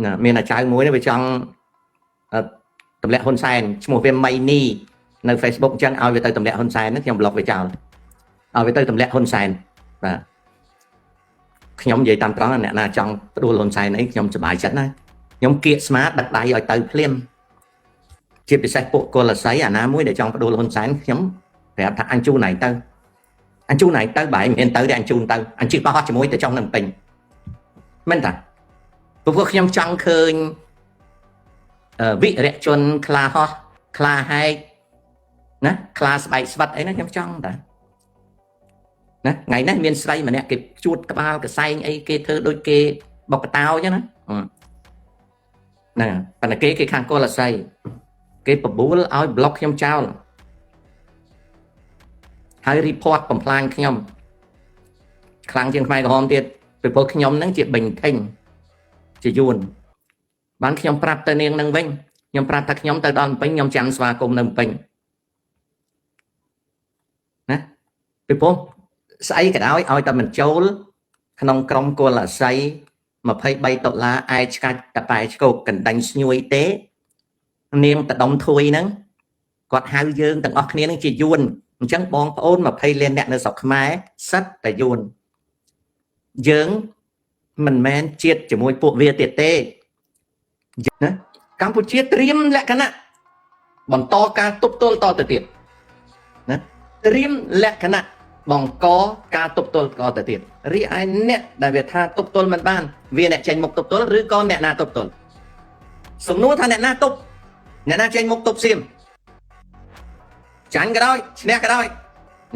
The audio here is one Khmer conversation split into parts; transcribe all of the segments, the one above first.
ណាមានអាចៅមួយនេះវាចង់ទម្លាក់ហ៊ុនសែនឈ្មោះវាម៉ៃនីនៅ Facebook អញ្ចឹងឲ្យវាទៅទម្លាក់ហ៊ុនសែនហ្នឹងខ្ញុំប្លុកវាចោលឲ្យវាទៅទម្លាក់ហ៊ុនសែនបាទខ្ញុំនិយាយតាមត្រង់អ្នកណាចង់ផ្ដួលហ៊ុនសែនអីខ្ញុំសប្បាយចិត្តណាខ្ញុំគៀកស្មាដឹកដៃឲ្យទៅភ្លាមជាពិសេសពួកកុលសីអាណាមួយដែលចង់ផ្ដួលហ៊ុនសែនខ្ញុំប្រាប់ថាអញជូនណៃទៅអញជូនណៃទៅបែរមិនហ៊ានទៅទេអញជូនទៅអញជិះបោះជាមួយទៅចង់នឹងពេញមែនតាព្រោះខ្ញុំចង់ឃើញវិរៈជនក្លាហោះក្លាហែកណាក្លាស្បែកស្វិតអីណាខ្ញុំចង់តាណាថ្ងៃនេះមានស្រីម្នាក់គេជួតក្បាលកសែងអីគេធ្វើដូចគេបុកកតោអញ្ចឹងណាហ្នឹងប៉ុន្តែគេខាងកុលសីគេបបួលឲ្យប្លុកខ្ញុំចោលហើយ report បំផ្លាញខ្ញុំខ្លាំងជាងខ្មែរក្រហមទៀតពីព្រោះខ្ញុំហ្នឹងជាបេញថេញជាយួនបានខ្ញុំប្រាប់ទៅនាងនឹងវិញខ្ញុំប្រាប់ថាខ្ញុំទៅដល់ភ្នំពេញខ្ញុំចាំស្វាគមន៍នៅភ្នំពេញណាពីព្រោះស្អីក៏ដោយឲ្យតែមិនចូលក្នុងក្រុមកុលអស័យ23ដុល្លារឯឆ្កាច់តប៉ែឆ្កោកកណ្ដាញ់ស្ញួយទេនាងតដុំធួយហ្នឹងគាត់ហៅយើងទាំងអស់គ្នានឹងជាយួនអញ្ចឹងបងប្អូន20លានអ្នកនៅស្រុកខ្មែរសិតតែយួនយើងមិនមែនជាតិជាមួយពួកវាទៀតទេណាកម្ពុជាត្រៀមលក្ខណៈបន្តការទប់ទល់តទៅទៀតណាត្រៀមលក្ខណៈបង្កការទប់ទល់តទៅទៀតរីឯអ្នកដែលវាថាទប់ទល់មិនបានវាអ្នកចេញមុខទប់ទល់ឬក៏អ្នកណាទប់ទល់សំណួរថាអ្នកណាទប់អ្នកណាចេញមុខទប់សៀមចាញ់ក៏ដោយឈ្នះក៏ដោយ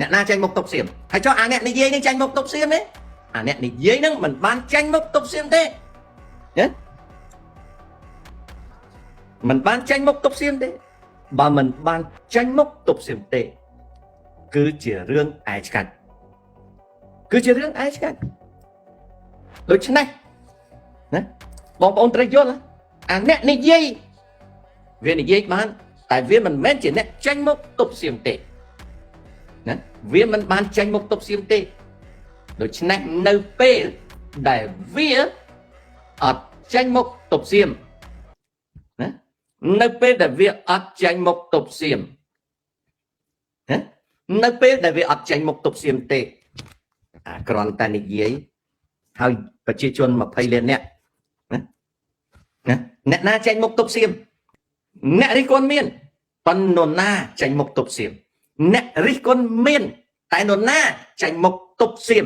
អ្នកណាចេញមុខទប់សៀមហើយចុះអាអ្នកនិយាយនឹងចេញមុខទប់សៀមទេអាអ្នកនិយាយនឹងមិនបានចេញមុខទប់សៀមទេណាមិនបានចេញមុខទប់សៀមទេបើមិនបានចេញមុខទប់សៀមទេគឺជារឿងឯឆ្កាច់គឺជារឿងឯឆ្កាច់ដូច្នេះណាបងប្អូនត្រូវយល់អាអ្នកនិយាយវានិយាយបានតែវាមិនមែនជាអ្នកចេញមុខទប់សៀមទេណាវាមិនបានចេញមុខទប់សៀមទេដូច្នេះនៅពេលដែលវាអត់ចេញមុខទប់សៀមណានៅពេលដែលវាអត់ចេញមុខទប់សៀមណានៅពេលដែលវាអត់ចេញមុខទប់សៀមទេអាគ្រាន់តែនិយាយហើយប្រជាជន20លានអ្នកណាណាអ្នកណាចេញមុខទប់សៀមអ្នករិះគន់មានប៉ុន្តែនរណាចេញមុខទប់សៀមអ្នករិះគន់មានតែនរណាចេញមុខទប់សៀម